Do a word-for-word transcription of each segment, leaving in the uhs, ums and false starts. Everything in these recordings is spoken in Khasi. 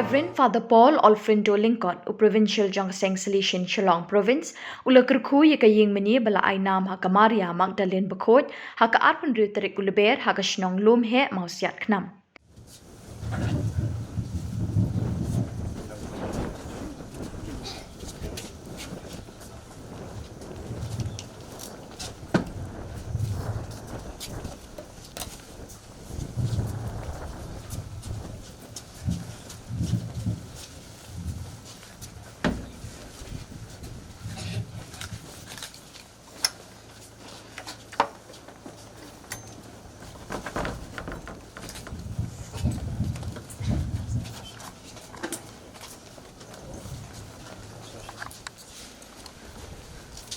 Reverend Father Paul Alfrindo Lyngkot, u Provincial jong ka Seng Salesian Shillong Province, u la kyrkhu ïa ka ïing mane ba la ai nam ha ka Maria Magdalene Bakhuid ha ka arphew tarik u Lber ha ka shnong Lumheh, Mawsiat Khnam.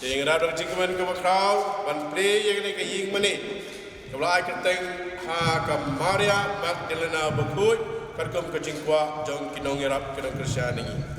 Te ngi dap da ka jingkmen kaba khraw ban plie ïa kane ka ïing mane kaba la ai kyrteng ha ka Maria Magdalena Bakhuid katkum ka jingkwah jong ki nongïarap ki nongkyrshan jong ngi.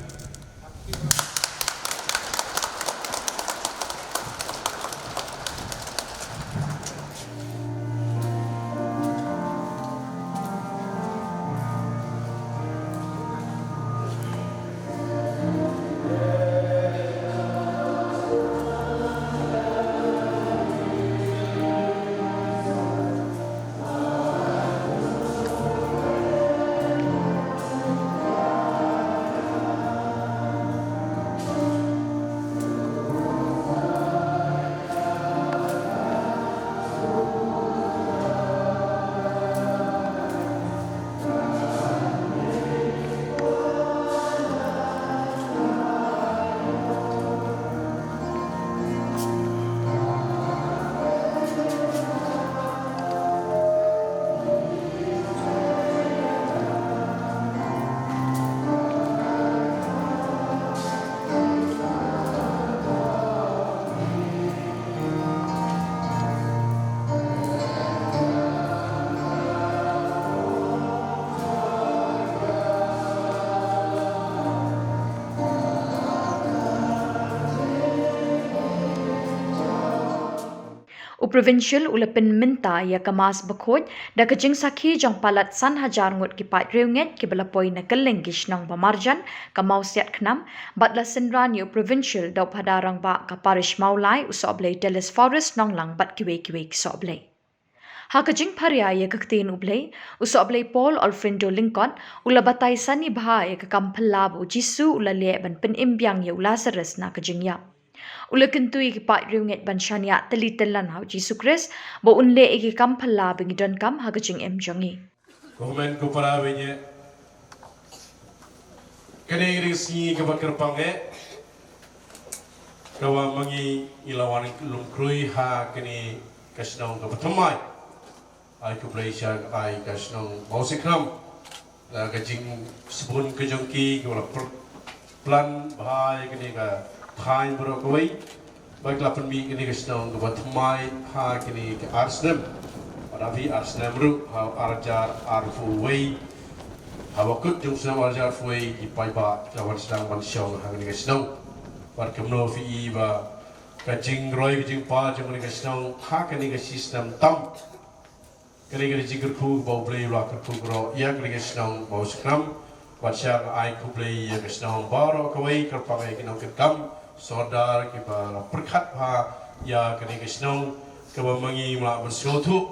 U Provincial u la pynmynta ïa ka Mass Bakhuid da ka jingsakhi jong palat san hajar ngut ki paid riewngeit kiba la poi na kylleng ki shnong ba marjan ka Mawsiat Khnam, bad la synran ïa u Provincial da u Phadar Rangbah ka Parish Mawlai, u Sohblei Dallas Forrest Nonglang bad kiwei kiwei ki sohblei. Ha ka jingpharia ïa ka ktien U Blei, u Sohblei Paul Alfrindo Lyngkot u la batai sani bha ïa ka kam phylla ba u Jisu u la leh ban pynim biang ïa u Lasarus na ka jingïap. U la kyntu ïa ki paid riewngeit ban shaniah tylli tyllan ha u Jisu Khrist ba un leh ïa ki kam phylla ba ngi donkam ha ka jingim jong ngi. Ko hynmen ko para baieit, kane ka dei ka sngi kaba kyrpang eh, kaba ma ngi ngi la wan lum khrui ha kane ka shnong kaba thymmai. Ai khublei sha ka, ai ka shnong Mawsiat Khnam. Da ka jingsbun ka jong ki, ki la pr-, plan bha ïa kane ka thaiñ baroh kawei. Ba ki la pynmih kane ka shnong kaba thymmai ha kine ki ar snem. Bad ha ki ar snem ruh, ha ar hajar arphew wei, haba kut jong u snem ar hajar arphew wei, ki paidbah ki la wan sdang ban shong ha kane ka shnong. Bad kumno phi i ba ka jingroi ka jingpar jong kane ka shnong ha kane ka shi snem tam. Kane ka dei ka jingkyrkhu ba U Blei u la kyrkhu baroh ïa kane ka shnong Mawsiat Khnam. Bad sha nga ai khublei ïa ka shnong baroh kawei, kyrpang ïa ki nongkitkam sordar kiba la pyrkhat bha ïa kane ka shnong, kaba ma ngi ngim lah ban sngewthuh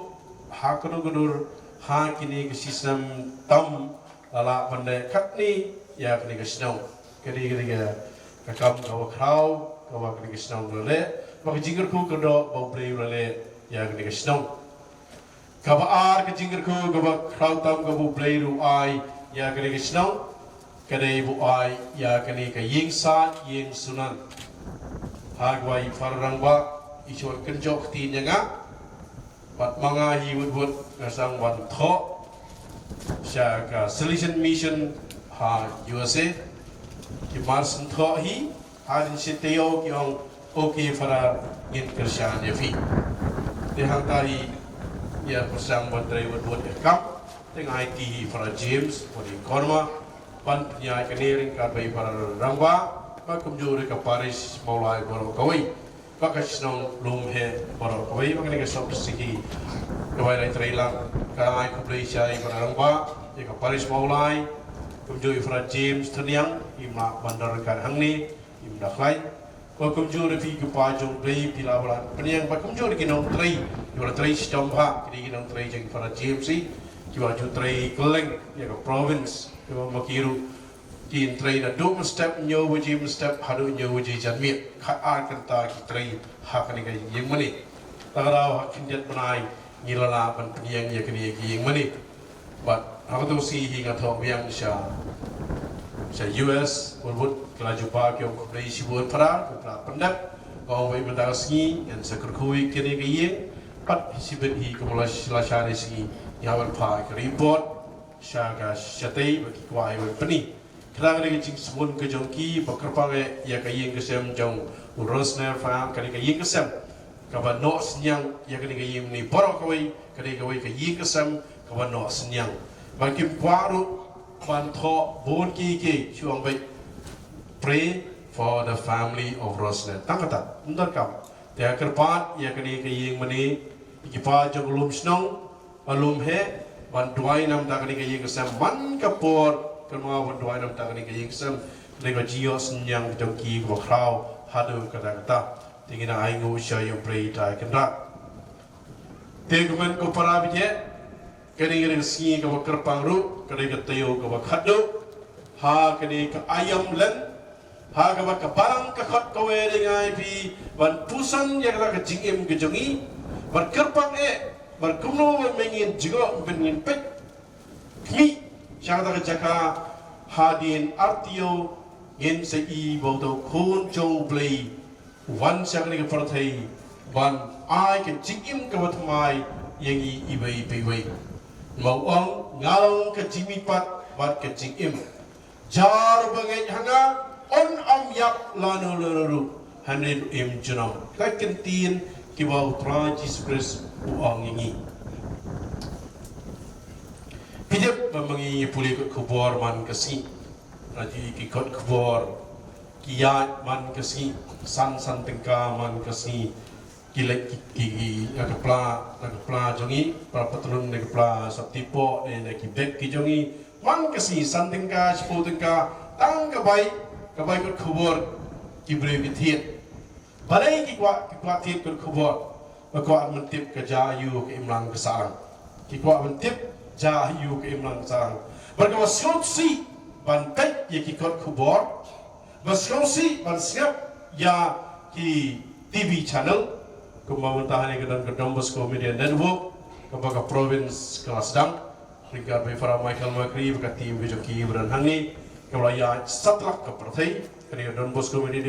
ha kano ka dur ha kine ki shi snem tam la lah ban leh katne ïa kane ka shnong. Kane ka dei ka kam kaba khraw kaba kane ka shnong la leh, ba ka jingkyrkhu ka dei ba U Blei u la leh ïa kane ka shnong. Kaba ar ka jingkyrkhu kaba khraw tam kaba U Blei ruh u ai ïa kane ka shnong, ka dei ba u ai ïa kane ka ïing said ïing sunan. Ha kaba i para rangbah i shu wan kynjoh ktien ïa nga, bad ma nga hi wut wut nga sdang ban thoh sha ka Salesian Mission ha U S A. Ki mar shen thoh hi, hadien shi taïew ki ong, "Okay Father, ngin kyrshan ïa phi." Te hangta hi ïa pyrshang ban trei wut wut ïa ka kam. Te nga aiti hi Father James, Father Korma, ban pynïaid kane ryngkat bad i para rangbah, bad kumjuh ruh ka parish Mawlai baroh kawei, bad ka shnong Lumheh baroh kawei, bad kane ka shnong Pyrshiki kaba i la trei lang. Ka ai khublei sha i para rangbah, ïa ka parish Mawlai, Kumjuh i Father James Taniang, i mah ban don ryngkat hangne, i mah da khlaiñ. Ko kumjuh ruh phi ki paidbah jong U Blei, phi la ba la pynïeng, bad kumjuh ruh ki nongtrei, kiba la trei shitom bha, ki dei ki nongtrei jong i Father James hi, kiba ju trei kylleng ïa ka province, kiba ma ki ruh kin trei naduh mynstep hynñiew baje mynstep haduh hynñiew baje janmiet, khatar kynta ki trei ha kane ka ïing mane. Te ka daw ha khyndiat bnai ngi la lah ban pynïeng ïa kane ka ïing mane. Bad ha kato ka sngi hi nga thoh biang sha, sha U S, Hollywood, ka la jubab ki ong khublei shibun para, ka la pyndep. Ka ong ba mynta ka sngi ngan sa kyrkhu ïa kane ka ïing. Bad shibit hi kumba la, la shah ne sngi, ngi hap ban phah ka report sha ka shatei ba ki kwah ban pyni. Khnang ka dei ka jingsbun ka jong ki ba kyrpang eh ïa ka ïing ka sem jong u Rosner Farm, ka dei ka ïing ka sem kaba noh synñiang ïa ka dei ka ïing mane baroh kawei, ka dei kawei ka ïing ka sem kaba noh synñiang. Ba kim kwah ruh ban thoh bun kiei kiei, shu ong beit, "Pray for the family of Rosner." Tang kata, ym donkam. Te kyrpad ïa ka dei ka ïing mane, ki paid jong ka lum shnong, ba lum heh, ban duwai na ka bynta kane ka ïing ka sem man ka por, kynmaw ban duwai na ka bynta kane ka ïing ka sem, kane ka jingïohsngiang jong ki kaba khraw haduh katta katta. Te ngin ïa ainguh sha ïa U Blei Trai Kynrad. Te kumne ko para bangeit, kane ka dei ka sngi kaba kyrpang ruh, kane ka taïew kaba khatduh ha kane ka aïom lent, ha kaba ka balang ka khot kawei dei nga ïa phi ban pyrshang ïa kata ka jingim ka jong ngi, ban kyrpang eh, ban kumno ban ngin jngoh, ban ngin peit khmih sha kata ka jaka, hadien ar taïew ngin sa ïohi ba uto u Khun jong U Blei u wan sha kane ka pyrthei ban ai ka jingim kaba thymmai ïa ngi iwei pa iwei. Ma u ong, "Nga long ka jingmihpat bad ka jingim. Jar ba ngeit ha nga, un ym ïap lano lano ruh, hynrei un im junom." Ka ktien kiba U Trai Jisu Khrist u ong ïa ngi. Phi tip ba ma ngi pule kot khubor man ka sngi, la ju ïohi ki kot khubor ki ïaid man ka sngi, san san tyngka man ka sngi. Ki leit ki, ki, ki, na ka pla, na ka pla jong ngi, pla patlun, na ka pla sopti poh, ne na ki bek ki jong ngi. Man ka sngi san tyngka, shiphew tyngka, tang ka bai, ka bai kot khubor ki briew ki thied. Balei ki kwah, ki kwah thied kot khubor? Ba kwah ban tip ka jia aiu ka imlang ka sahlang. Ki kwah ban tip jia aiu ka imlang ka sahlang. Bad kaba sngewsih ban peit ïa ki kot khubor, ba sngewsih ban sngap ïa ki T V channel, kumba mynta hangne ka don ka Don Bosco Media Network, kaba ka province ka la sdang, ryngkat bad i Father Michael Makri bad ka team ka jong ki ba don hangne, kaba la ïaid satlak ka pyrthei. Kane ka Don Bosco Media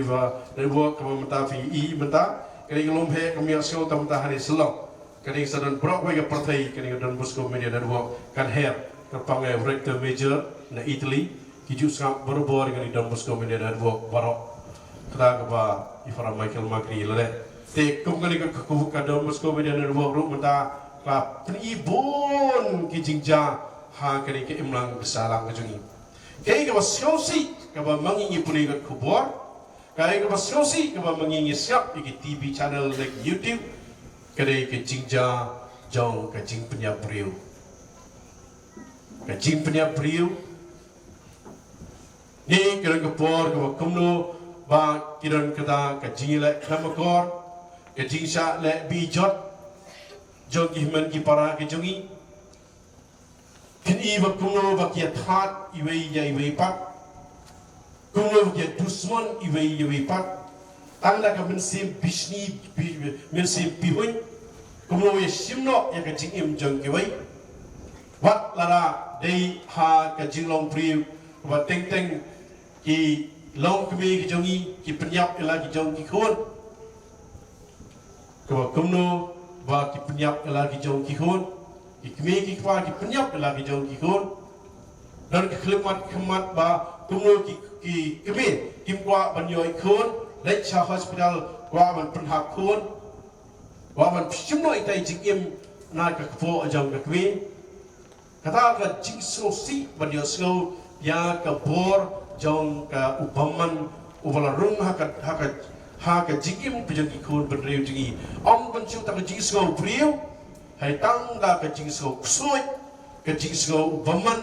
Network kaba mynta phi i mynta, kane ka lum heh ka miat sngewthuh mynta hangne Shillong. Kane sa don baroh kawei ka pyrthei, kane ka Don Bosco Media Network kan her, kyrpang ïa u Rector Major na Italy, ki ju sngap barabor ïa kane Don Bosco Media Network baroh. Kata kaba i Father Michael Makri la leh. Te kum kane ka, ka, ka Don Bosco Media Network ruh mynta ka pyni bun ki jingjia ha kane ka imlang ka sahlang ka jong ngi. Kaei kaba sngewsih kaba ma ngi ngi pule kot khubor, kaei kaba sngewsih kaba ma ngi ngi sngap ïa ki T V channel ne ki YouTube, ka dei ka jingjia jong ka jingpynïap briew. Ka jingpynïap briew. Ngi ki don ka por kaba kumno ba ki don kata ka jingïaleh khlem akor, ka jingshah leh bijot jong ki hynmen ki para ki jong ngi. Phin i ba kumno ba ki ïa thad iwei ïa iwei pat. Kumno ba ki ïa dusmon iwei ïa iwei pat. Tang da ka mynsiem bishni, bi-, mynsiem bihuiñ. Kumno ïa shim noh ïa ka jingim jong kiwei. Wat lada dei ha ka jinglong briew, ba teng teng ki longkmie ki jong ngi ki pynïap ïa la ki jong ki khun. Kaba kumno ba ki pynïap ïa la ki jong ki khun. Ki kmie ki kpa ki pynïap ïa la ki jong ki khun. Don ki khyllipmat khmat ba kumno ki, ki kmie kim kwah ban ïoh khun, leit sha hospital kwah ban pynhap khun. Kwah ban shim noh ïa ka jingim na ka kpoh jong ka kmie. Kata ka jingsngewsih ban ïohsngew ïa ka bor jong ka u bymman uba la rung ha ka, ha ka, ha ka jingim ka jong ki khun bynriew jong ngi. Ym ban shu tang ka jingsngew briew, hynrei tang da ka jingsngew ksuid, ka jingsngew u bymman,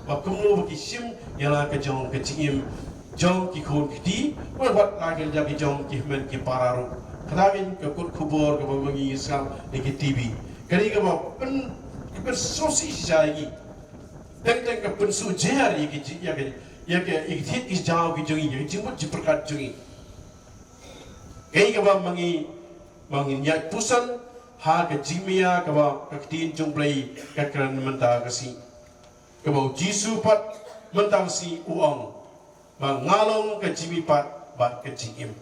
Ba kumno ba ki shim ïa la ka jong ka jingim jong ki khun ki kti, wat wat la ka jong ki jong ki hynmen ki para ruh. Kata ka kut khubor kaba ma ngi sngap na ki T V. Kane kaba pyn, ka pynsngewsih shisha ïa ngi. Teng teng ka pynsngewsih ïa ki ji-, ïa ki, ïa ki, ïa ki thied ki jaw ki jong ngi, ïa ki jingmut jingpyrkhat jong ngi. Kaei kaba ma ngi, ma ngi ïaid puson ha ka jingmia kaba ka ktien jong U Blei ka kren mynta ka sngi. Kaba U Jisu pat mynta ka sngi u ong ba nga long ka jingmihpat bad ka jingim.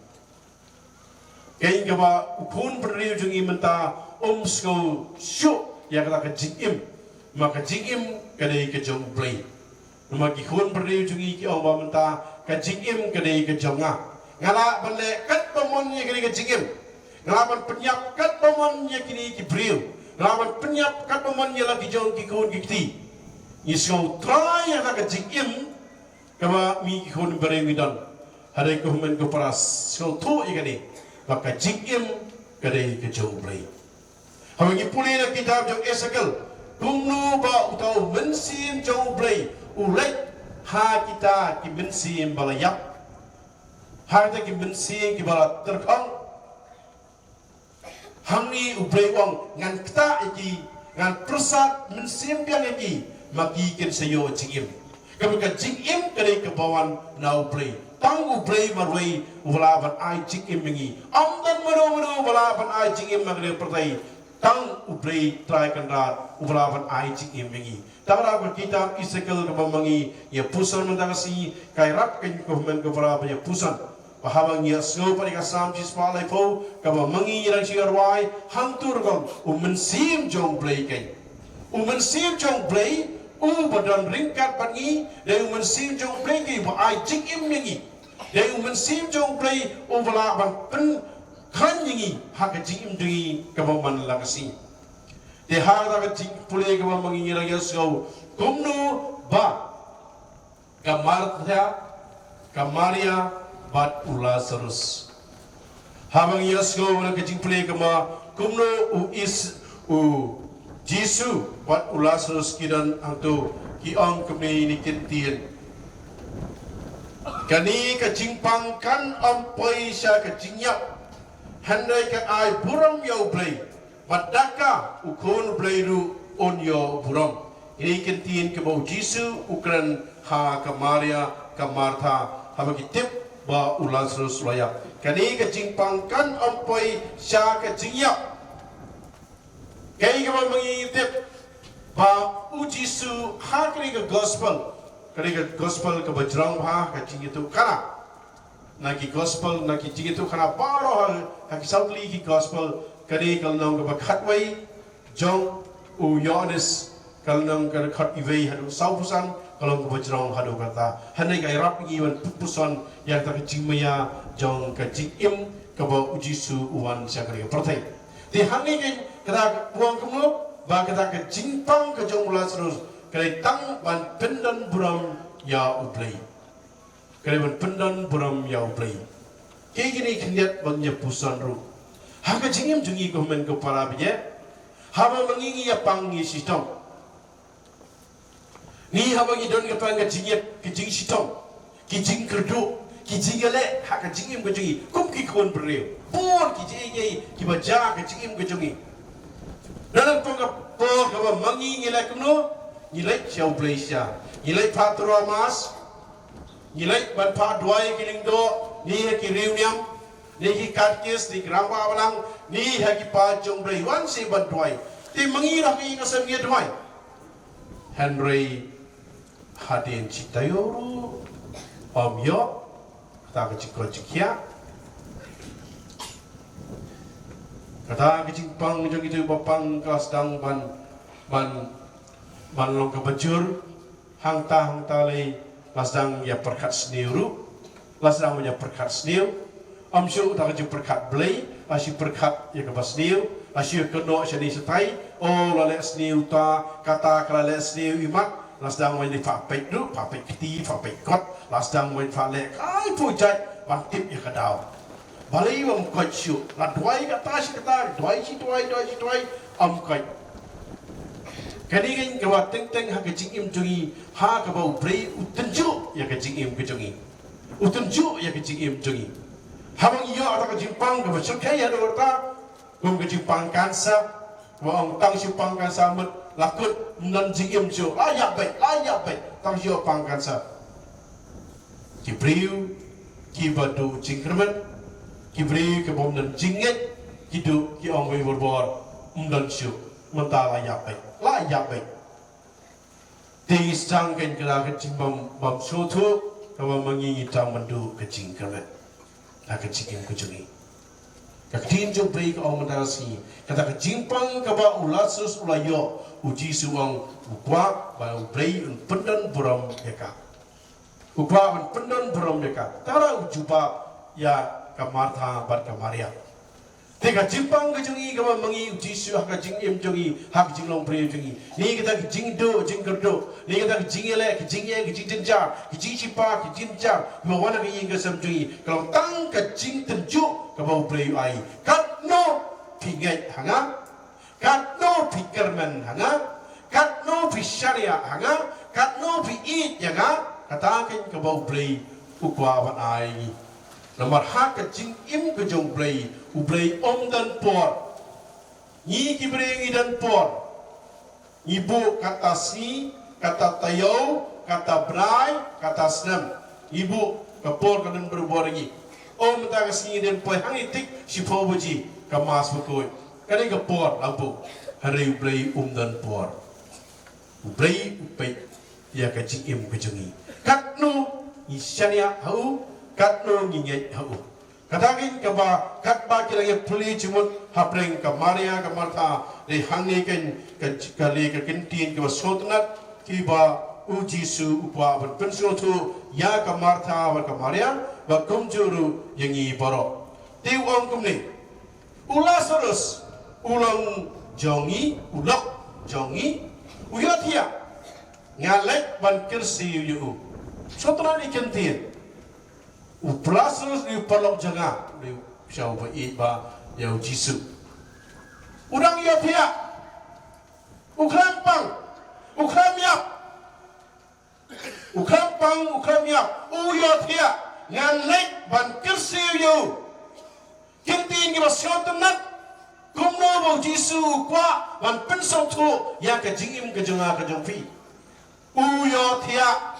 Kaei kaba u khun bynriew jong ngi mynta um sngew shuh ïa kata ka jingim. Ma ka jingim ka dei ka jong U Blei. Namar ki khun bynriew jong ngi ki ong ba mynta ka jingim ka dei ka jong nga. Nga lah ban leh katba mon ïa kane ka jingim. Nga lah ban pynïap katba mon ïa kine ki briew. Nga lah ban pynïap katba mon ïa la ki jong ki khun ki kti. Ngi sngewthuh ïa kata ka jingim kaba ma ngi ki khun bynriew ngi don. Hynrei ko hynmen ko para sngewthuh ïa kane ba ka jingim ka dei ka jong U Blei. Haba ngi pule na kitab jong Esekiel, kumno ba uta u Mynsiem jong U Blei u leit ha kita ki mynsiem ba la ïap, ha kita ki mynsiem kiba la tyrkhong. Hangne U Blei u ong ngan ktah ïa ki, ngan pyrsad mynsiem biang ïa ki, ma ki kin sa ïoh jingim. Kaba ka jingim ka dei kaba wan na U Blei. Tang U Blei marwei uba lah ban ai jingim ïa ngi. Ym don mano mano uba lah ban ai jingim ha kane ka pyrthei. Tang U Blei Trai Kynrad uba lah ban ai jingim ïa ngi. Tang ba ka kitab Esekiel kaba ma ngi ïa puson mynta ka sngi, ka ïarap ïa ngi ko hynmen ko para ba ïa puson. Ba haba ngi ïa sngew pat ïa ka Salm shispah laiphew kaba ma ngi ïa dang shu ïa rwai, hangto ruh ka ong u Mynsiem jong U Blei keiñ. U Mynsiem jong U Blei uba don ryngkat bad ngi, dei u Mynsiem jong U Blei keiñ ba ai jingim ïa ngi. Dei u Mynsiem jong U Blei uba lah ban pynkhlaiñ ïa ngi ha ka jingim jong ngi kaba man la ka sngi. Te ha kata ka jingpule kaba ma ngi ngi dang ïa sngew kumno ba ka Martha, ka Maria bad u Lasarus. Haba ngi ïa sngew na ka jingpule kaba kumno u Is-, u Jisu bad u Lasarus ki don hangto, ki ong kumne ïa kine ki ktien. Kane ka jingpang kan ym poi sha ka jingïap, hynrei ka ai burom ïa U Blei. Bad da ka u Khun U Blei ruh un ïoh burom. Kine ki ktien kiba u Jisu u kren ha ka Maria, ka Martha, haba ki tip ba u Lasarus u la ïap. Kane ka jingpang kan ym poi sha ka jingïap. Kaei kaba ma ngi tip ba u Jisu ha kane ka gospel, kane ka gospel kaba jrong bha, ka jingïathuhkhana. Na ki gospel, na ki jingïathuhkhana baroh ha, ha ki saw tylli ki gospel, kane ka lynnong kaba khatwei jong u Ïoannis, ka lynnong ka khat iwei haduh sawphew san, ka long kaba jrong haduh katta. Hynrei ka ïarap ïa ngi ban puson ïa kata ka jingmaïa jong ka jingim kaba u Jisu u wan sha kane ka pyrthei. Te hangne keiñ kata ka burom kumno ba kata ka jingpang ka jong u Lasarus ka dei tang ban pyndon burom ïa U Blei. Ka dei ban pyndon burom ïa U Blei. Kaei kine ki khyndiat ban ïa puson ruh ha ka jingim jong ngi ko hynmen ko para baieit. Haba ma ngi ngi ïa pang ngi shitom. Ngi haba ngi don kata ka jingïap, ka jingshitom, ka jingkyrduh, ka jingïaleh ha ka jingim ka jong ngi kum ki khun briew. Bun ki jingïeit kiba jia ha ka jingim ka jong ngi. Nangta ka por kaba ma ngi ngi leh kumno? Ngi leit sha U Blei shisha. Ngi leit phah tyrwa Mass. Ngi leit ban phah duwai ki lyngdoh, ne ha ki riewniam, ne ki katkis, ne ki rangbah balang, ne ha ki paid jong U Blei, wan seh ban duwai. Te ma ngi ruh ngi ka sem ngi duwai. Hynrei hadien shi taïew ruh ym ïoh kata ka jingkoit jingkhiah. Kata ka jingpang jong itu ba pang ka sdang ban, ban, ban long kaba jur. Hangta hangta lei la sdang ïa pyrkhat sniew ruh. La sdang ïa pyrkhat sniew. Ym shuh da ka jingpyrkhat Blei, la shu pyrkhat ïa kaba sniew, la shu kynnoh shane shatai. Oh, la leh sniew ta, kata ka la leh sniew imat. La sdang ïa phah peit ruh, phah peit kti, phah peit kot. La sdang ïa phah leh kai pyrshah ban tip ïa ka daw. Balei ym koit shuh? La duwai kata shi kata, duwai shi duwai, duwai shi duwai, ym koit. Kane ka dei kaba teng teng ha ka jingim jong ngi, ha kaba U Blei u tynjuh ïa ka jingim ka jong ngi. U tynjuh ïa ka jingim jong ngi. Haba ngi ïoh ïa ka jingpang kaba shyrkhei ïa ka, kum ka jingpang cancer, ba ong tang shu pang cancer mut la kut, ym don jingim shuh, la ïap beit, la ïap beit, tang shu pang cancer. Ki briew kiba duh jingkyrmen, ki briew kiba ym don jingngeit, ki duh ki ong wei borbor, ym don shuh, mynta la ïap beit, la ïap beit. Te ngi sdang kein ka la ka jingbym, bym sngewthuh, kaba ma ngi ngi tang ban duh ka jingkyrmen ha ka jingim ka jong ngi. Ka ktien jong U Blei ka ong mynta ka sngi, kata ka jingpang kaba u Lasarus u la ïoh, U Jisu u ong, u kwah ba U Blei un pyndon burom ïa ka. U kwah ban pyndon burom ïa ka. Te haba u jubab ïa ka Martha bad ka Maria. Te ka jingpang ka jong ngi kaba ma ngi, U Jisu ha ka jingim jong ngi, ha ka jinglong briew jong ngi, ne kata ka jingduh jingkyrduh, ne kata ka jingïaleh, ka jingïeng, ka jingjynjar, ka jingshipa, ka jingjynjar, kaba wan ha ka ïing ka sem jong ngi, ka long tang ka jingtynjuh kaba U Blei u ai. Katno phi ngeit ha nga? Katno phi kyrmen ha nga? Katno phi shaniah ha nga? Katno phi ïeit ïa nga? Kata kein kaba U Blei u kwah ban ai ngi. Namar ha ka jingim ka jong U Blei, U Blei um don por. Ngi ki briew ngi don por. Ngi buh kata sngi, kata taïew, kata bnai, kata snem. Ngi buh ka por ka don barabor ngi. O, mynta ka sngi dei poi hangne tik shiphew baje ka Mass bakhuid. Kane ka por la buh. Hynrei U Blei um don por. U Blei u peit ïa ka jingim ka jong ngi. Katno ngi shaniah ha u, katno ngi ngeit ha u. Kata kein kaba katba ki la ïa plie jingmut hapdeng ka Maria ka Martha, dei hangne kein ka, ka la ka kyntien kaba sngewtynnat, kiba U Jisu u kwah ban pynsngewthuh ïa ka Martha bad ka Maria, bad kumjuh ruh ïa ngi baroh. Te u ong kumne, u Lasarus u long jong ngi, u lok jong ngi, u ïohthiah, ngan leit ban kyrsiew ïa u. Sngewtynnat ïa ki kyntien. U Lasarus u paralok jong nga, u dei u shynrang ba ïeit bha ïa U Jisu. U dang ïohthiah. U khlem pang, u khlem ïap. U khlem pang, u khlem ïap, u ïohthiah, ngan leit ban kyrsiew ïa u. Kyntien kiba sngewtynnat, kumno ba U Jisu u kwah ban pynsngewthuh ïa ka jingim ka jong nga ka jong phi. U ïohthiah,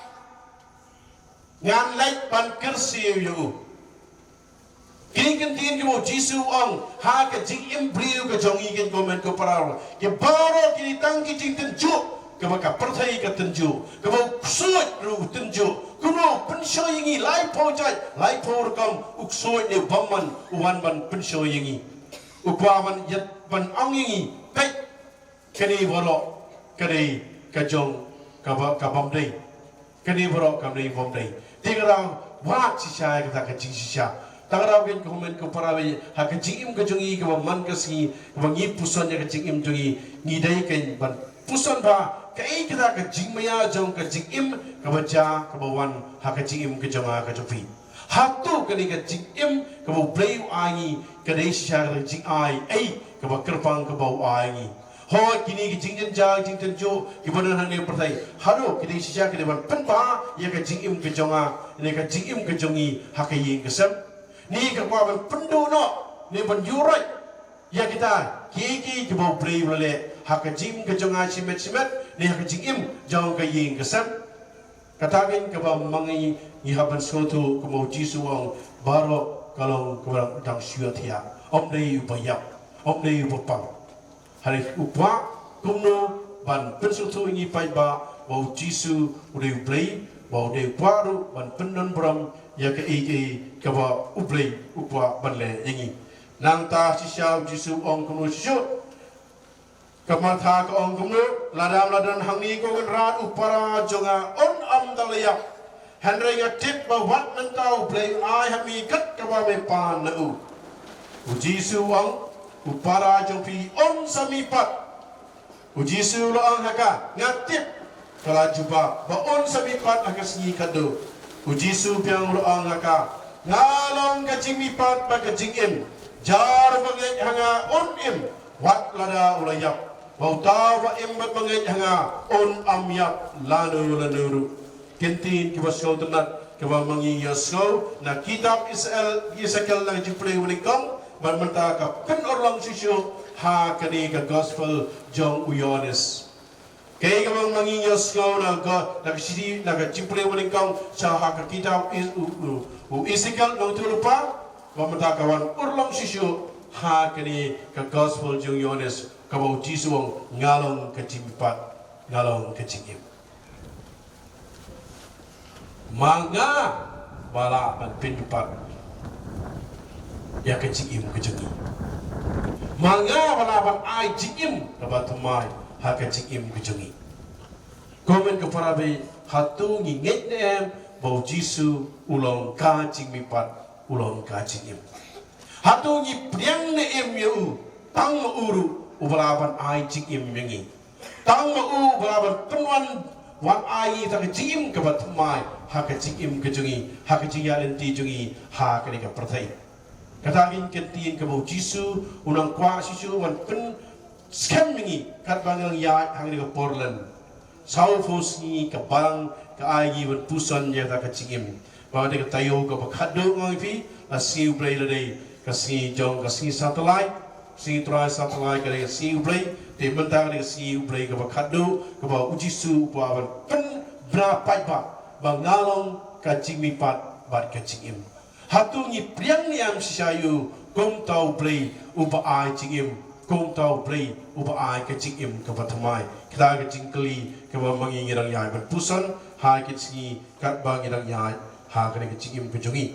ngan leit ban kyrsiew ïa u. Kine ki kyntien kiba U Jisu u ong ha ka jingim briew ka jong ngi, ko hynmen ko para. Ki baroh kine tang ki jingtynjuh, kaba ka pyrthei ka tynjuh, kaba u ksuid ruh u tynjuh. Kumno u pynshoi ïa ngi, laiphew jait, laiphew rukom u ksuid ne u bymman u wan ban pynshoi ïa ngi. U kwah ban ïa, ban ong ïa ngi, peit, kane baroh ka dei ka jong kaba, ka bym dei. Kane baroh kam dei bym dei. Te ka dang wad shisha ïa kata ka jingshisha. Tang ka dang, ko hynmen ko para, ha ka jingim ka jong ngi kaba man ka sngi, kaba ngi puson ïa ka jingim jong ngi, ngi dei kein ban puson bha kaei kata ka jingmaïa jong ka jingim kaba jia kaba wan ha ka jingim ka jong nga ka jong phi. Hato kane ka jingim kaba U Blei u ai ngi ka dei shisha ka jingai ei kaba kyrpang kaba u ai ngi? Hooid, kine ki jingjynjar, jingtynjuh kiba don hangne ha pyrthei, hato ki dei shisha ki dei ban pynbha ïa ka jingim ka jong nga ne ka jingim ka jong ngi ha ka ïing ka sem? Ne ka kwah ban pynduh noh ne ban ïuhroit ïa kita kiei kiei kiba U Blei u la leh ha ka jingim ka jong nga shimet shimet ne ha ka jingim jong ka ïing ka sem? Kata kein kaba ma ngi ngi hap ban sngewthuh, kumba U Jisu u ong, baroh ka long kaba dang shu ïohthiah. Ym dei uba ïap, ym dei uba pang. Hynrei u kwah kumno ban pynsngewthuh ïa ngi paidbah ba U Jisu u dei U Blei, ba u dei u kwah ruh ban pyndon burom ïa kaei kaei kaba U Blei u kwah ban leh ïa ngi. Nangta shisha U Jisu u ong kumno shisha? Ka Martha ka ong kumno? Lada me la don hangne, ko Kynrad, u para jong nga un ym da la ïap. Hynrei nga tip ba wat mynta U Blei un ai ha me kat kaba me pan na u. U Jisu u ong, u para jong phi un sa mihpat. U Jisu u la ong ha ka, nga tip. Ka la jubab ba un sa mihpat ha ka sngi khatduh. U Jisu biang u la ong ha ka, nga long ka jingmihpat bad ka jingim. Jar ba ngeit ha nga un im wat lada u la ïap. Ba uta uba im bad ba ngeit ha nga un ym ïap lano lano ruh. Ki ktien kiba sngewtynnat kiba ma ngi ïohsngew na kitab Israel, Esekiel na ka jingpule ba nyngkong, bad mynta ka pynurlong shuh shuh ha kane ka gospel jong u Ïoannis. Kaei kaba ma ngi ïohsngew na ka, na ka shithi, na ka jingpule ba nyngkong sha ha ka kitab Is-, u, u, u Esekiel nongïathuhlypa, bad mynta ka wan urlong shuh shuh ha kane ka gospel jong u Ïoannis, kaba u Jisu u ong, nga long ka jingmihpat, nga long ka jingim. Ma nga ba lah ban pynmihpat ïa ka jingim ka jong ngi. Ma nga ba lah ban ai jingim kaba thymmai ha ka jingim ka jong ngi. Ko hynmen ko para baieit, hato ngi ngeit ne em ba u Jisu u long ka jingmihpat, u long ka jingim? Hato ngi pdiang ne em ïa u, tang ma u ruh uba lah ban ai jingim ïa ngi? Tang ma u uba lah ban pynwan, wan ai ïa ka jingim kaba thymmai ha ka jingim ka jong ngi, ha ka jingïaid lynti jong ngi ha kane ka pyrthei. Kata ka ktien kaba u Jisu u nang kwah shisha ban pynskhem ïa ngi katba ngi nang ïaid hangne ha ka por lem. Sawphew sngi ka balang ka ai ïa ngi ban puson ïa kata ka jingim. Ba dei ka taïew kaba khatduh, nga ong ïa phi, la sngi U Blei la dei ka sngi jong ka sngi Satlai, sngi Trai Satlai ka dei ka sngi U Blei. Te mynta ka dei ka sngi U Blei kaba khatduh, kaba u Jisu u kwah ban pynbna paidbah ba nga long ka jingmihpat bad ka jingim. Hato ngi pdiang ne em shisha ïa u kum uta U Blei uba ai jingim, kum uta U Blei uba ai ka jingim kaba thymmai? Kata ka jingkylli kaba ma ngi ngi nang ïaid ban puson ha ki sngi katba ngi nang ïaid ha kane ka jingim ka jong ngi.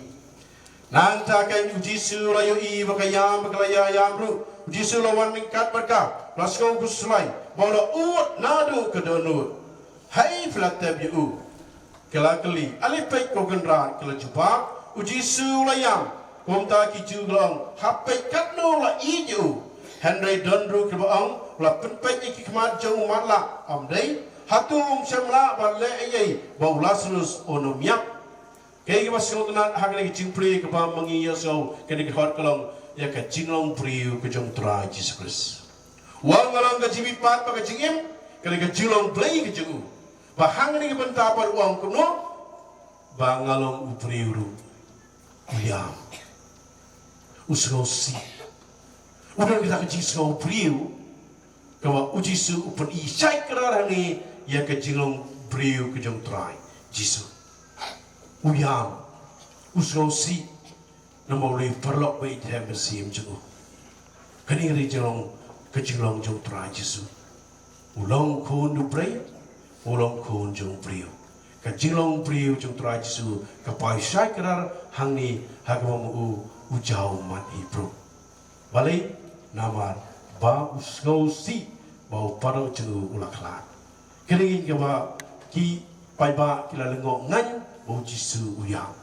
Nangta ka u Jisu u la ïohi ba ka ïam ba ka la ïa ïam ruh. U Jisu u la wan ryngkat bad ka, u la sngew khuslai bad u la ud naduh ka dohnud. Hei phi la tep ïa u? Ki la kylli. Ale peit ko Kynrad, ki la jubab. U Jisu u la ïam. Kumta ki Jiw ki la ong, hap peit katno u la ïeit ïa u. Hynrei don ruh kiba ong, u la pynpeit ïa ki khmat jong u matlah. Ym dei? Hato um shym lah ban leh ei ei ba u Lasarus un ym ïap? Kaei kaba sngewtynnat ha kane ka jingpule kaba ma ngi ïohsngew, kane ka dkhot ka long ïa ka jinglong briew ka jong u Trai Jisu Khrist. U ong nga long ka jingmihpat bad ka jingim, kane ka jinglong Blei ka jong u. Ba hangne ka bynta pat u ong kumno? Ba nga long u briew ruh. U ïam. U sngewsih. U don kata ka jingsngew briew kaba u Jisu u pyni shai kdar hangne ïa ka jinglong briew ka jong u Trai Jisu. U ïam. U sngewsih. Namar u la paralok bad i Trai Mynsiem jong u. Kane ka dei jinglong, ka jinglong jong u Trai Jisu. U long khun u Blei, u long khun jong u briew. Ka jinglong briew jong u Trai Jisu ka poi shai kdar hangne ha kaba ma u u jaw mat hi bro. Balei? Namar ba u sngewsih ba u paralok jong u u la khlad. Ka dei kaba ki paidbah ki la lyngngoh ngan ba u Jisu u ïam.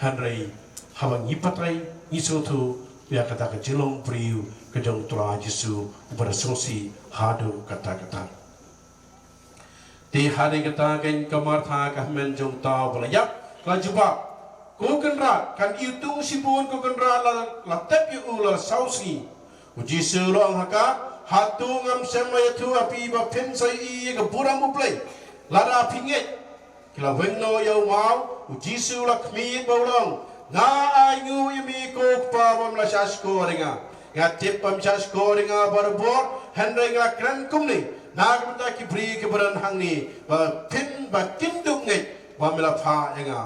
Hynrei haba ngi batai ngi sngewthuh ïa kata ka jinglong briew ka jong u Trai Jisu uba da sngewsih haduh katta katta. Te hadien kata kein ka Martha ka hynmen jong uta uba la ïap ka la jubab, ko Kynrad, kan ïoh tung shibun ko Kynrad la, la tep ïa u la saw sngi. U Jisu u la ong ha ka, hato ngam shym la ïathuh ha phi ba phin sa ïohi ïa ka burom U Blei lada phi ngeit? Ki la weng noh ïa u maw, u Jisu u la khmih bad u la ong, nga ainguh ïa me ko Kpa bym la shahshkor ïa nga. Nga tip bym shahshkor ïa nga barabor, hynrei nga la kren kumne na ka bynta ki briew kiba don hangne, ba phin, ba kin dup ngeit ba me la phah ïa nga.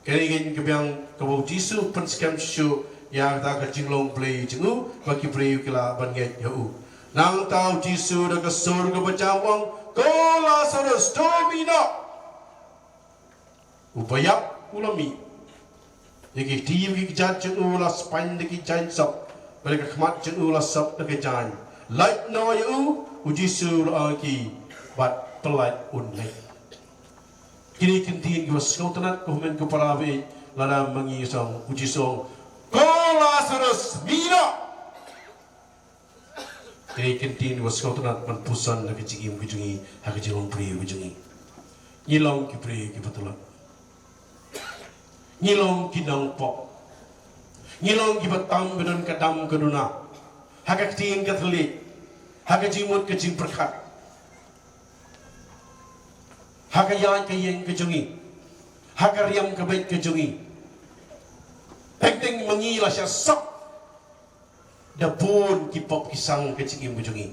Kane ka dei ka biang kaba u Jisu u pynskhem shuh ïa kata ka jinglong Blei jong u ba ki briew ki lah ban ngeit ïa u. Nangta u Jisu da ka sur kaba jam u ong, ko Lasarus, to mih noh. Uba ïap u la mih. Ïa ki kti ki kjat jong u la spaiñ da ki jaiñ sop, bad ïa ka khmat jong u la sop da ka jaiñ. Lait noh ïa u, u Jisu u la ong ïa ki, bad pyllait un leit. Kine ki ktien kiba sngewtynnat ko hynmen ko para baieit, lada ma ngi sngewthuh, u Jisu u ong, ko Lasarus, mih noh. Kine ki ktien kiba sngewtynnat ban puson na ka jingim ka jong ngi, ha ka jinglong briew ka jong ngi. Ngi long ki briew kiba tlot. Ngi long ki nongpop. Ngi long kiba tam ba don ka dam ka duna. Ha ka ktien ka thylliej, Ha ka jingmut ka jingpyrkhat, ha ka ïaid ka ïeng ka jong ngi, ha ka riam ka beit ka jong ngi, teng teng ma ngi la shah sop da bun ki pop ki sang ka jingim ka jong ngi.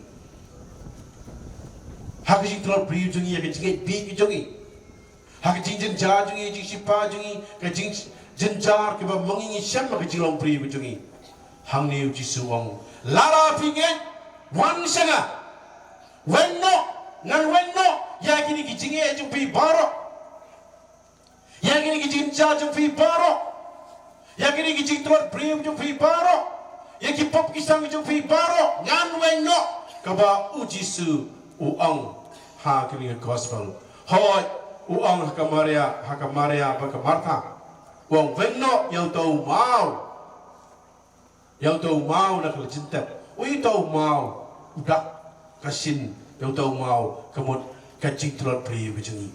Ha ka jingtlot briew jong ngi, ha ka jingngeit bih ka jong ngi, ha ka jingjynjar jong ngi, jingshiphew jong ngi, ka jingjynjar kaba ma ngi ngi shem ha ka jinglong briew ka jong ngi. Hangne u Jisu u ong, lada phi ngeit, wan sha nga. Weng noh, ngan weng noh ïa kine ki jingeh jong phi baroh, ïa kine ki jingjynjar jong phi baroh, ïa kine ki jingtlot briew jong phi baroh, ïa ki pop ki sang jong phi baroh, ngan weng noh. Kaba u Jisu u ong ha kane ka gospel. Hooid, u ong ha ka Maria, ha ka Maria bad ka Martha, u ong, weng noh ïa uta u maw. Ïa uta u maw na ka la jingtep. U ïa uta u maw u dak ka shin, ïa uta u maw ka mut ka jingtlot briew ka jong ngi.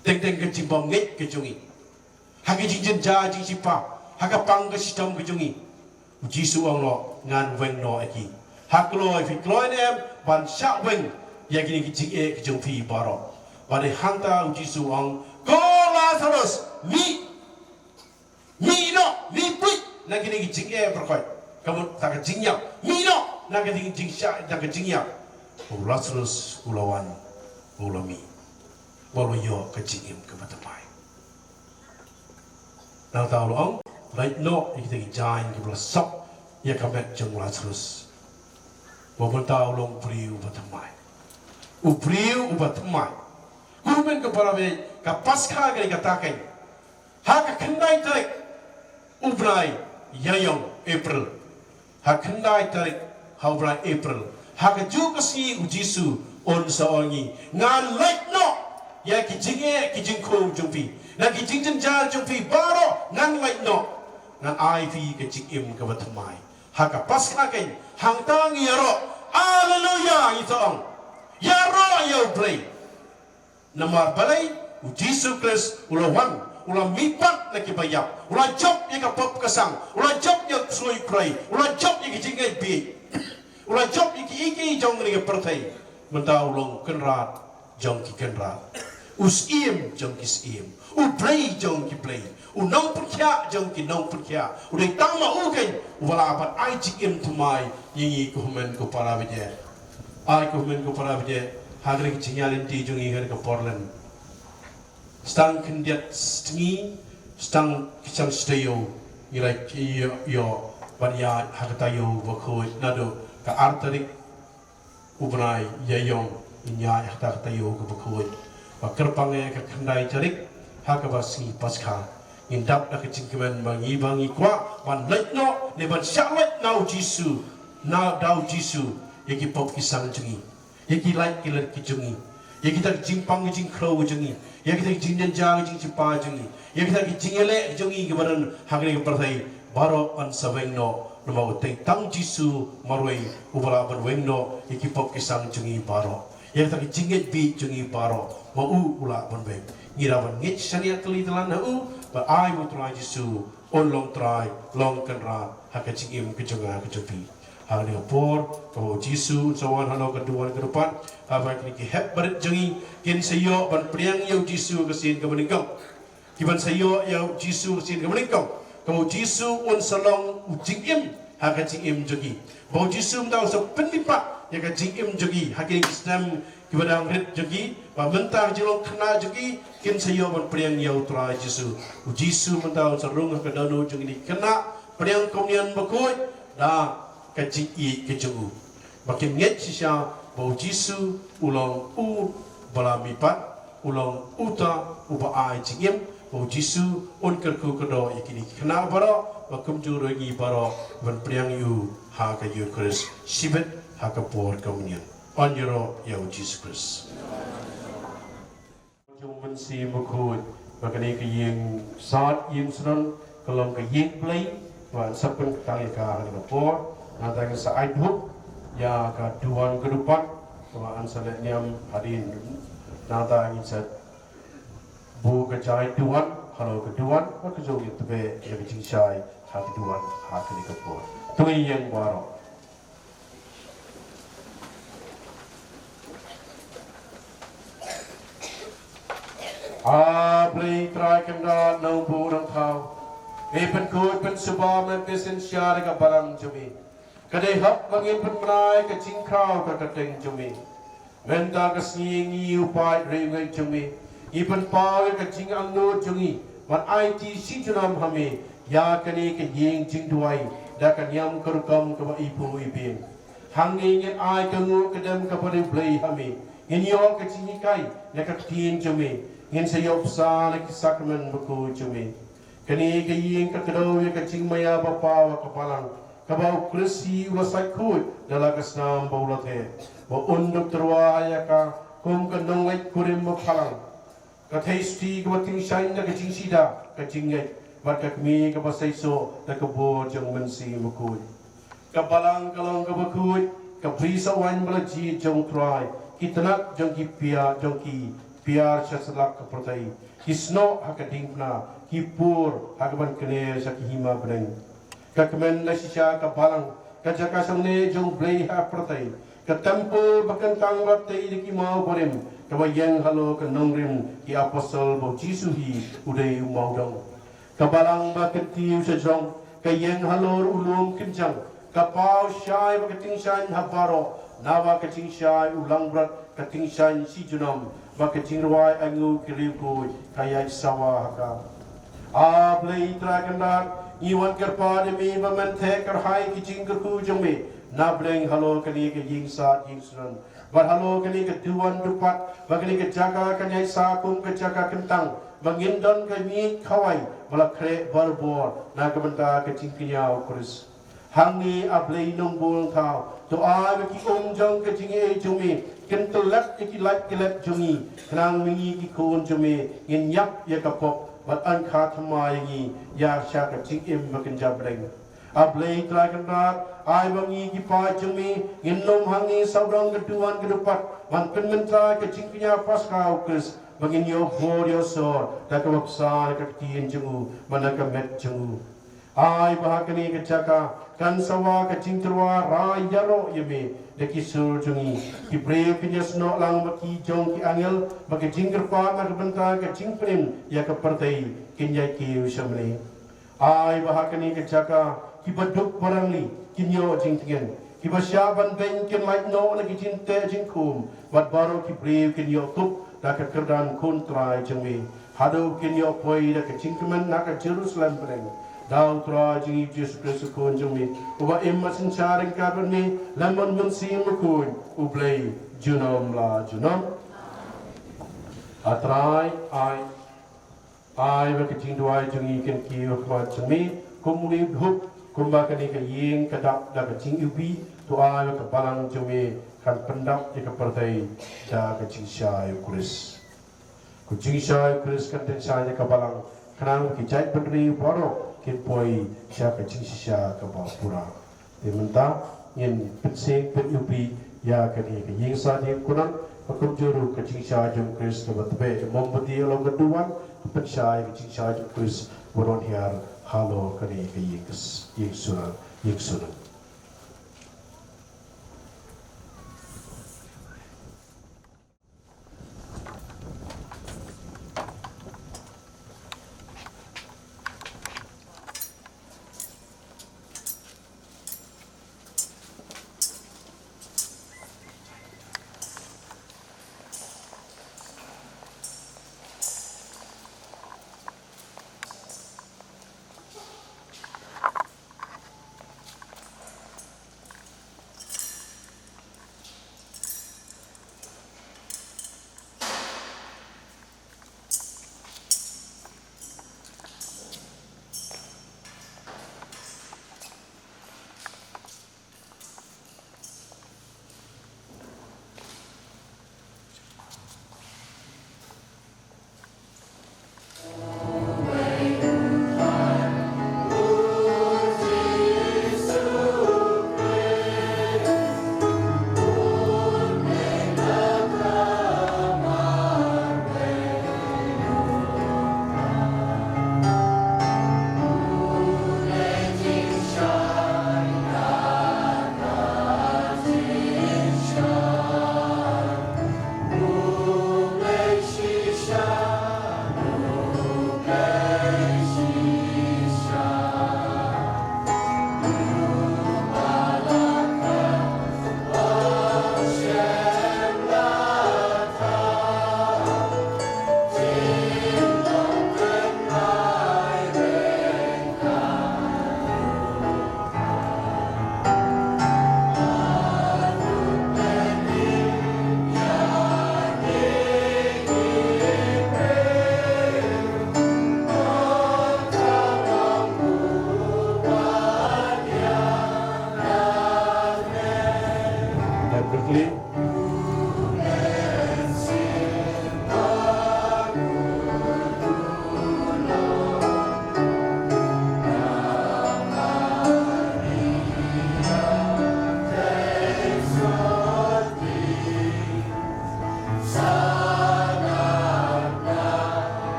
Teng teng ka jingbymngeit ka jong ngi, ha ka jingjynjar jingshiphew, ha ka pang ka shitom ka jong ngi. U Jisu u ong noh, ngan weng noh ïa ki. Ha kloi phi kloi ne em ban shah weng ïa kine ki jingeh ki jong phi baroh? Bad hangta u Jisu u ong, ko Lazarus, mih. Mih noh, mih buit na kine ki jingeh baroh. Ka mut na ka jingïap. Mih noh na ka jing, jingshah, na ka jingïap. U Lazarus u la wan, u la mih, u la ïoh ka jingim kaba thymmai. Nangta u la ong, leit noh ïa kita ki jaiñ kiba la sop ïa ka met jong u Lazarus, ba mynta u long u briew uba thymmai. U briew uba thymmai. Ko hynmen ko para bangeit, ka Paskha kane kata kein, ha ka khyndai tarik u bnai Ïaïong, April. Ha khyndai tarik ha u bnai April, ha kajuh ka sngi u Jisu un sa ong ïa ngi, ngan leit noh ïa ki jingeh ki jingkhum jong phi, na ki jingjynjar jong phi baroh ngan leit noh, ngan ai phi ka jingim kaba thymmai. Ha ka Paskha kein hangta ngi ïaroh, Alleluia, ngi sa ong, ïaroh ïa U Blei. Namar balei? U Jisu Khrist u la wan, u la mihpat na kiba ïap, u la jop ïa ka pop ka sang, u la jop ïa u ksuid u krei, u la jop ïa ki jingngeit bieit, u la jop ïa kiei kiei jong kane ka pyrthei. Mynta u long u Kynrad jong ki kynrad, u Syiem jong ki syiem, u Blei jong ki blei, u Nongpynkhiah jong ki nongpynkhiah, u dei tang ma u kein uba lah ban ai jingim thymmai ïa ngi, ko hynmen ko para bangeit. Ai, ko hynmen ko para bangeit, ha kane ka jingïaid lynti jong ngi ha kane ka por lem, sa tang khyndiat sngi, sa tang khyndiat sngi ngi la ïoh, ïoh ban ïaid ha ka taïew bakhuid naduh ka ar tarik u bnai Ïaïong, ngin ïaid ha ka taïew kaba khuid. Ba kyrpang ïa ka khyndai tarik ha kaba sngi Paskha, ngin dap da ka jingkmen ba ngi, ba ngi kwah ban leit noh ne ban shah leit na u Jisu, na da u Jisu, ïa ki pop ki sang jong ngi, ïa ki lait ki let ki jong ngi, ïa kita ki jingpang ki jingkhrew jong ngi, ïa kita ki jingjynjar ki jingsheptieng jong ngi, ïa kita ki jingïaleh jong ngi kiba don ha kane ka pyrthei, baroh yn sa weng noh, namar u dei tang Jisu marwei uba lah ban weng noh ïa ki pop ki sang jong ngi baroh, ïa kita ki jingngeit bieit jong ngi baroh, ma u u lah ban weng. Ngi lah ban ngeit shaniah tylli tyllan ha u, ba ai ba u Trai Jisu un long Trai, long Kynrad ha ka jingim ka jong nga ka jong phi. Ha kane ka por, kaba u Jisu un sa wan halor ka duwan ka dewpat, haba kine ki hep barit jong ngi kin sa ïoh ban pdiang ïa u Jisu ha ka sien kaba nyngkong. Kiban sa ïoh ïa u Jisu ha ka sien kaba nyngkong, kaba u Jisu un sa long u jingim ha ka jingim jong ki. Ba u Jisu mynta un sa pynmihpat ïa ka jingim jong ki ha kine ki snem kiba dang rit jong ki, ba mynta ka jinglong khynnah jong ki kin sa ïoh ban pdiang ïa u Trai Jisu. U Jisu mynta un sa rung ha ka dohnud jong kine ki khynnah, pdiang Komunion bakhuid da ka jingïeit ka jong u, ba kin ngeit shisha ba u Jisu u long uba la mihpat, u long uta uba ai jingim, ba u Jisu un kyrkhu kyrdoh ïa kine ki khynnah baroh, ba kumjuh ruh ïa ngi baroh ban pdiang ïa u ha ka Eukharist shibit ha ka por Komunion. Yn ïaroh ïa u Jisu Khrist. Jong u Mynsiem Bakhuid, ba kane ka ïing sad ïing synod ka long ka ïing Blei, ba yn sa pynkyntang ïa ka ha kane ka por. Nangta ngin sa ai dhup ïa ka duwan ka dewpat, ba yn sa leh niam hadien. Nangta ngin sa buh ka jaiñ duwan halor ka duwan, bad ka jong ngin tbeh ïa ka jingshai ha ka duwan ha kane ka por. To ngin ïeng baroh. A Blei Trai Kynrad Nongbuh Nongthaw, me pynkhuid pynsuba, me pynsynshar ïa ka balang jong me. Ka dei hok ba ngin pynbna ïa ka jingkhraw ka kyrteng jong me. Mynta ka sngi ngi, u paid riewngeit jong me, ngi pynpaw ïa ka jingangnud jong ngi ban aiti shi junom ha me ïa kane ka ïing jingduwai da ka niam ka rukom kaba ipu ibieng. Hangne ngin ai ka nguh ka dem kaba riewblei ha me. Ngin ïoh ka jinghikai na ka ktien jong me. Ngin sa ïoh bsa na ki sakramen bakhuid jong me. Kane ka ïing ka kdew ïa ka jingmaïa ba paw ha ka balang, kaba u Khrist hi u la sait khuid da la ka snam ba u la theh, ba un dup tyrwa ïa ka kum ka nongleit kurim ba phalang. Ka theisotti kaba tyngshaiñ da ka jingshida, ka jingngeit, bad ka kmie kaba seisoh da ka bor jong u Mynsiem Bakhuid. Ka balang ka long kaba khuid, ka bri sawan ba la jied jong u Trai, ki tnat jong ki piar, jong ki piar sha satlak ka pyrthei, ki snoh ha ka diengphna, ki pur ha kaban kner sha ki hima bneng. Ka kmen la shisha ka balang, ka jaka shongneh jong u Blei ha pyrthei, ka templ ba kyntang bad tei da ki maw barim, kaba ïeng halor ka nongrim ki apostol ba u Jisu hi u dei u mawdong. Ka balang ba kyntiew sha jrong, ka ïeng halor u lum kynjang, ka paw shai ba ka tyngshaiñ ha baroh, naba ka jingshai u langbrot ka tyngshaiñ shi junom, ba ka jingrwai ainguh ki riewkhuid ka ïaid sawa ha ka. A Blei Trai Kynrad, ngi wan kyrpad ïa me ba men theh kyrhai ki jingkyrkhu jong me na bneng halor kane ka ïing sad ïing sunan, bad halor kane ka duwan dupat, ba kane ka jaka kan ïaid sah kum ka jaka kyntang, ba ngin don ka miej khawai ba la khreh barabor na ka bynta ka jingkñia u Khrist. Hangne, A Blei Nongbuh Nongthaw, to ai ba ki um jong ka jingaiei jong me kin tylep ïa ki lait ki lep jong ngi, khnang ba ngi ki khun jong me ngin ïap ïa ka pop, bad yn kha thymmai ïa ngi ïa sha ka jingim ba kynja bneng. A Blei Trai Kynrad, ai ba ngi ki paid jong me ngin nym hangne sawdong ka duwan ka dupat ban pynmynta ka jingkñia Paskha u Khrist, ba ngin ïoh bor ïoh sor da kaba bsa na ka ktien jong u bad na ka met jong u. Ai ba ha kane ka jaka kan sawa ka jingtyrwa rai ïaroh ïa me da ki sur jong ngi. Ki briew kin ïasnoh lang bad ki jong ki angel, bad ka jingkyrpad na ka bynta ka jingpynim ïa ka pyrthei kin ïaid kiew sha me. Ai ba ha kane ka jaka kiba duk ba rangli kin ïoh jingtngen, kiba shah ban beiñ kin lait noh na ki jingteh jingkhum, bad baroh ki briew kin ïoh tup da ka kyrdan Khun Trai jong me, haduh kin ïoh poi da ka jingkmen na ka Jerusalem bneng da u Trai jong ngi Jisu Khrist u Khun jong me, uba im bad synshar ryngkat bad me lem bad u Mynsiem Bakhuid, U Blei, junom la junom. A Trai, ai, ai ba ka jingduwai jong ngi kan kiew ha khmat jong me kum une u dhup, kumba kane ka ïing ka dap da ka jingiwbih. To ai ba ka balang jong me kan pyndap ïa ka pyrthei da ka jingshai u Khrist. Ka jingshai u Khrist kan tyngshaiñ ïa ka balang, khnang ba ki jaitbynriew baroh kin poi sha ka jingshisha kaba pura. Te mynta ngin pynseng pyniwbih ïa kane ka ïing sad ïing kunar, ba kumjuh ruh ka jingshai jong u Khrist kaba tbeh da mombati halor ka duwan, ka pynshai ka jingshai jong u Khrist ba don hiar halor kane ka ïing, ïing sunan, ïing sunan.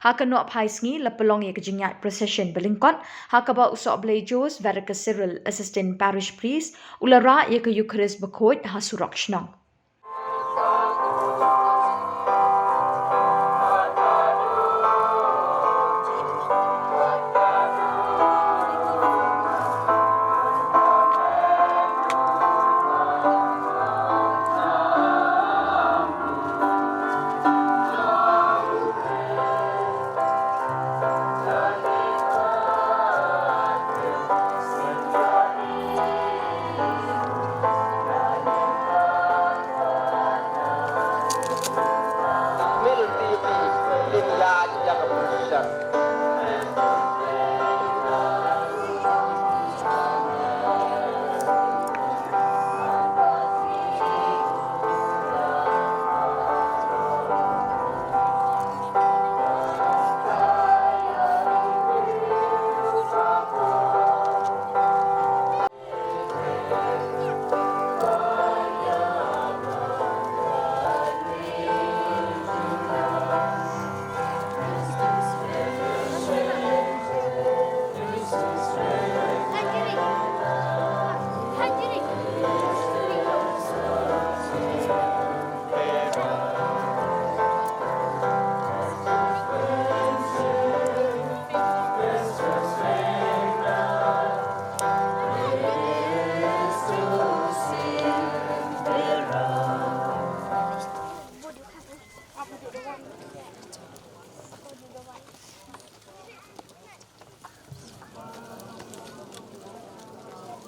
Ha ka nohphai sngi la pynlong ïa ka jingïaid procession ba lyngkot, ha kaba u Sohblei Jose Vereker Cyril, Assistant Parish Priest, u la rah ïa ka Eucharist bakhuid ha surok shnong.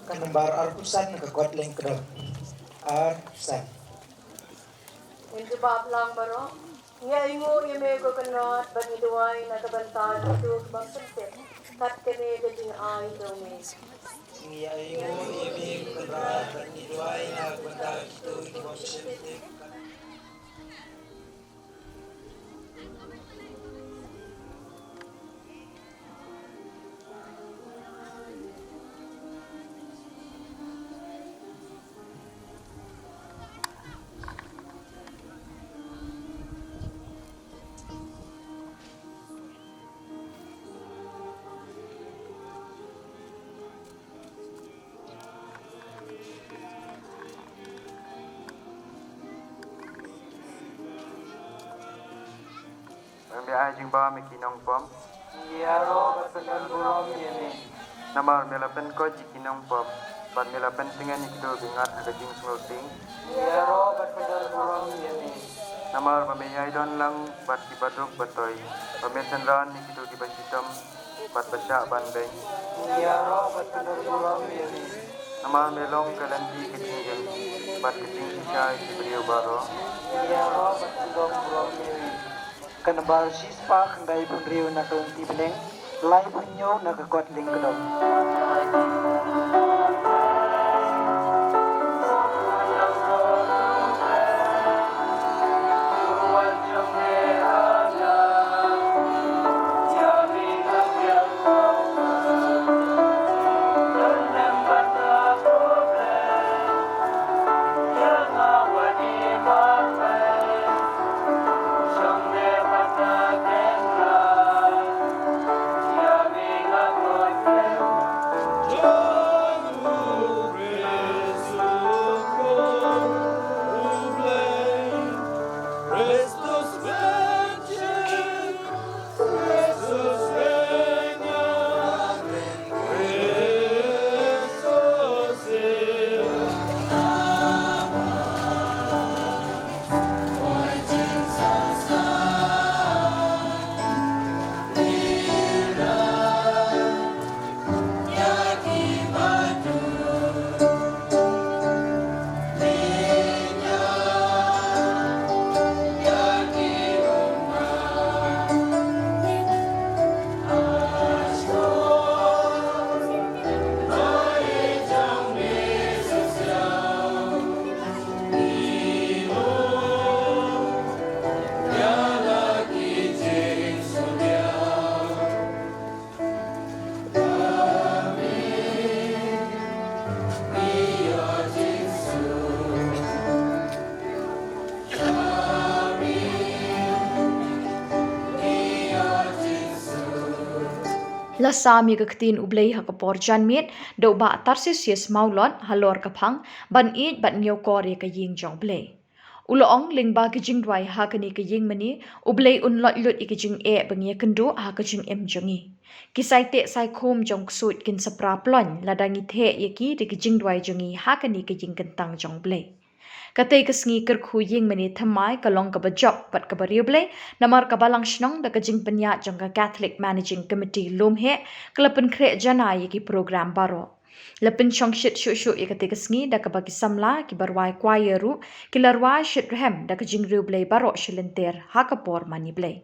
Ka nombar arphew san na ka kot leng kdor. Arphew san. Ngi jubab lang baroh. Ngi ainguh ïa me ko Kynrad bad ngi duwai na ka bynta kito kiba pynsep kat kane ka jingai jong me. Ngi ainguh ïa me ko Kynrad bad ngi duwai na ka bynta kito kiba pynsep. Ngan ai jingbam ïa ki nongpop. Ïaroh bad pyndon burom ïa me. Namar me la pynkoit ïa ki nongpop bad me la pyntngen ïa kito ki ngat ha ka jingsngewsih. Ïaroh bad pyndon burom ïa me. Namar ba me ïai don lang bad kiba duk ba toi, ba me synran ïa kito kiba shitom bad ba shah ban beiñ. Ïaroh bad pyndon burom ïa me. Namar me long ka lynti ka jingim bad ka jingshisha ïa ki briew baroh. Ïaroh bad pyndon burom ïa me. Ka nombar shispah khyndai phew hynriew na ka lynti bneng, laiphew hynñiew na ka kot lyngkdom. La sam ïa ka ktien U Blei ha ka por janmiet da u Bah Tarcisius Mawlot halor ka phang ban ïeit bad ñiewkor ïa ka ïing jong U Blei. U la ong lyngba ki jingduwai ha kane ka ïing mane, U Blei un loit lut ïa ki jingeh ba ngi ïakynduh ha ka jingim jong ngi. Ki saiteh saikhum jong u ksuid kin sa pra ploiñ lada ngi theh ïa ki da ki jingduwai jong ngi ha kane ka ïing kyntang jong U Blei. Katei ka sngi kyrkhu ïing mane thymmai ka long kaba jop bad kaba riewblei namar ka Balang Shnong da ka jingpynïaid jong ka Catholic Managing Committee Lumheh ka la pynkhreh janai ïa ki program baroh. La pynshongshit shuh shuh ïa katei ka sngi da kaba ki samla kiba rwai choir ruh ki la rwai shitrhem da ka jingriewblei baroh shi lynter ha ka por mane blei.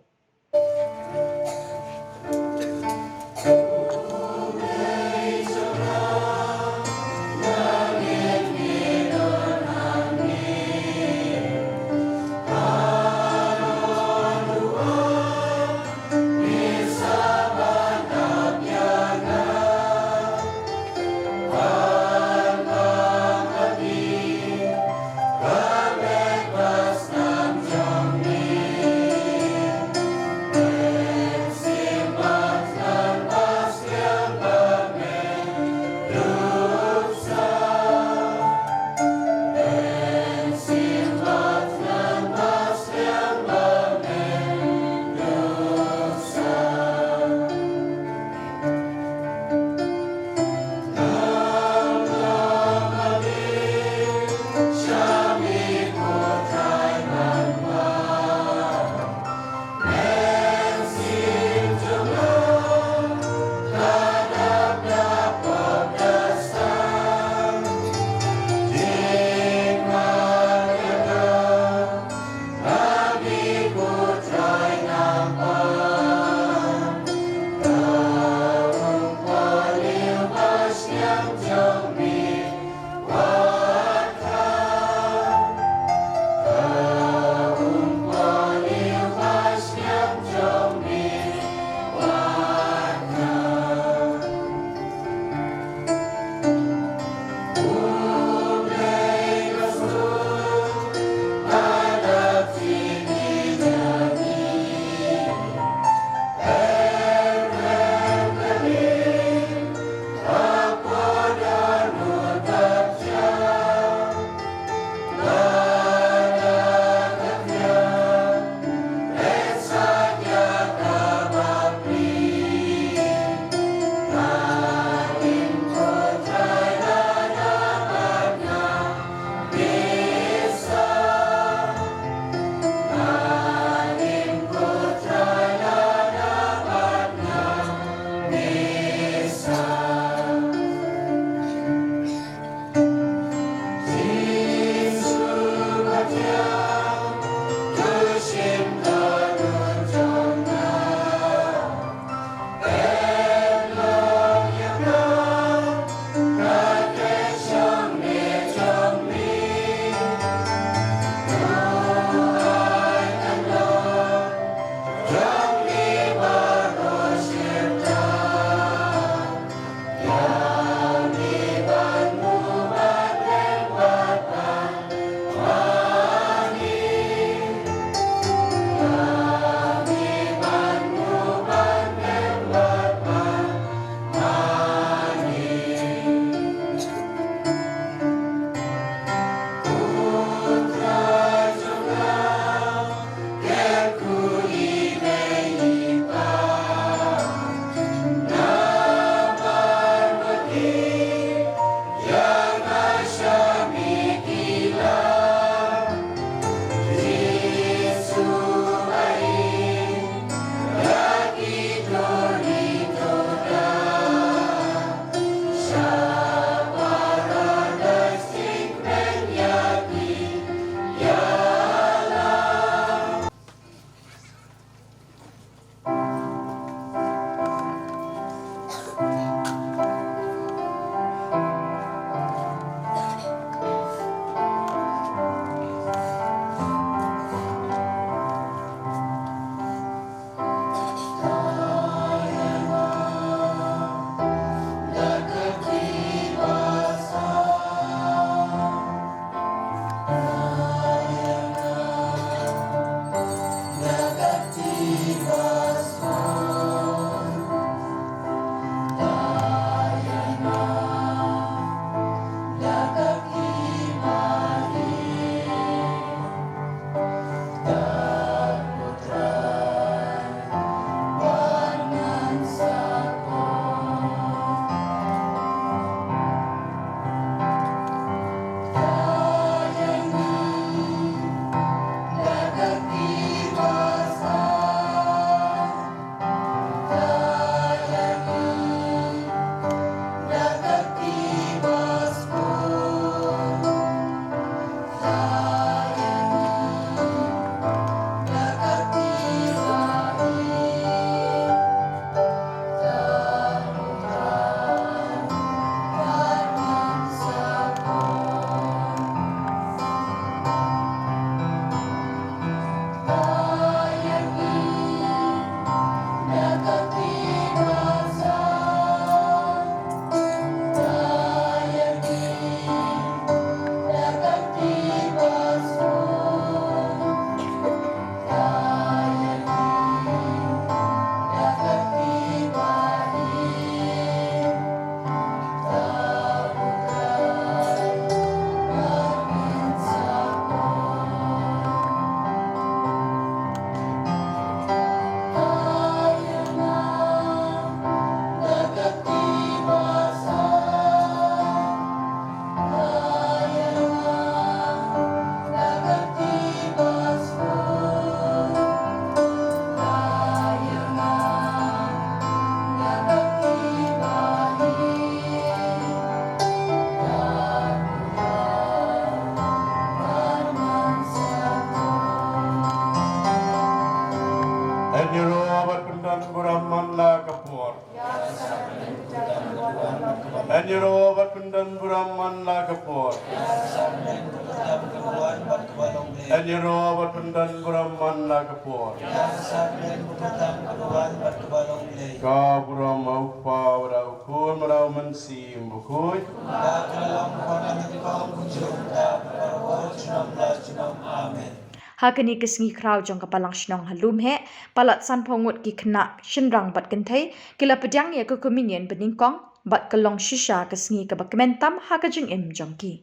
Yn ïaroh bad pyndon burom man la ka por. Yn ïaroh bad pyndon burom man la ka por. Yn ïaroh bad pyndon burom man la ka por. Ka burom u Kpa, bad u Khun, bad u Mynsiem Bakhuid. Ha kane ka sngi khraw jong ka Balang Shnong ha Lumheh, palat sanphew ngut ki khynnah shynrang bad kynthei ki la pdiang ïa ka Communion banyngkong bad ka long shisha ka sngi kaba kmen tam ha ka jingim jong ki.